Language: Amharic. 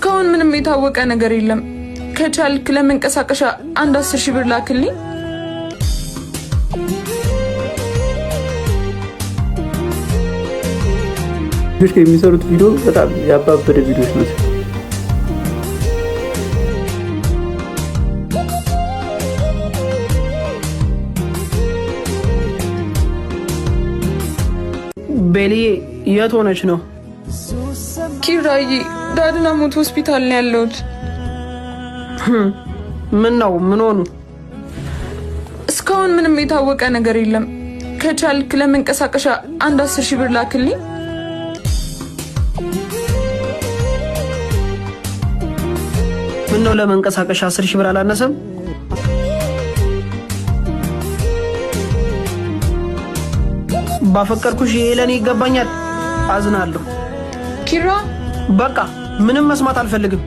እስካሁን ምንም የታወቀ ነገር የለም። ከቻልክ ለመንቀሳቀሻ አንድ 10,000 ብር ላክልኝ። ልጆች የሚሰሩት ቪዲዮ በጣም ያባበደ ቪዲዮች ናቸው። ቤልዬ የት ሆነች ነው? ኪራዬ ዳድና ሞት ሆስፒታል ነው ያለሁት። ምን ነው? ምን ሆኑ? እስካሁን ምንም የታወቀ ነገር የለም። ከቻልክ ለመንቀሳቀሻ አንድ 10,000 ብር ላክልኝ። ምን ነው ለመንቀሳቀሻ 10,000 ብር አላነሰም? ባፈቀርኩሽ ይሄ ለእኔ ይገባኛል። አዝናለሁ። ኪራ በቃ ምንም መስማት አልፈልግም።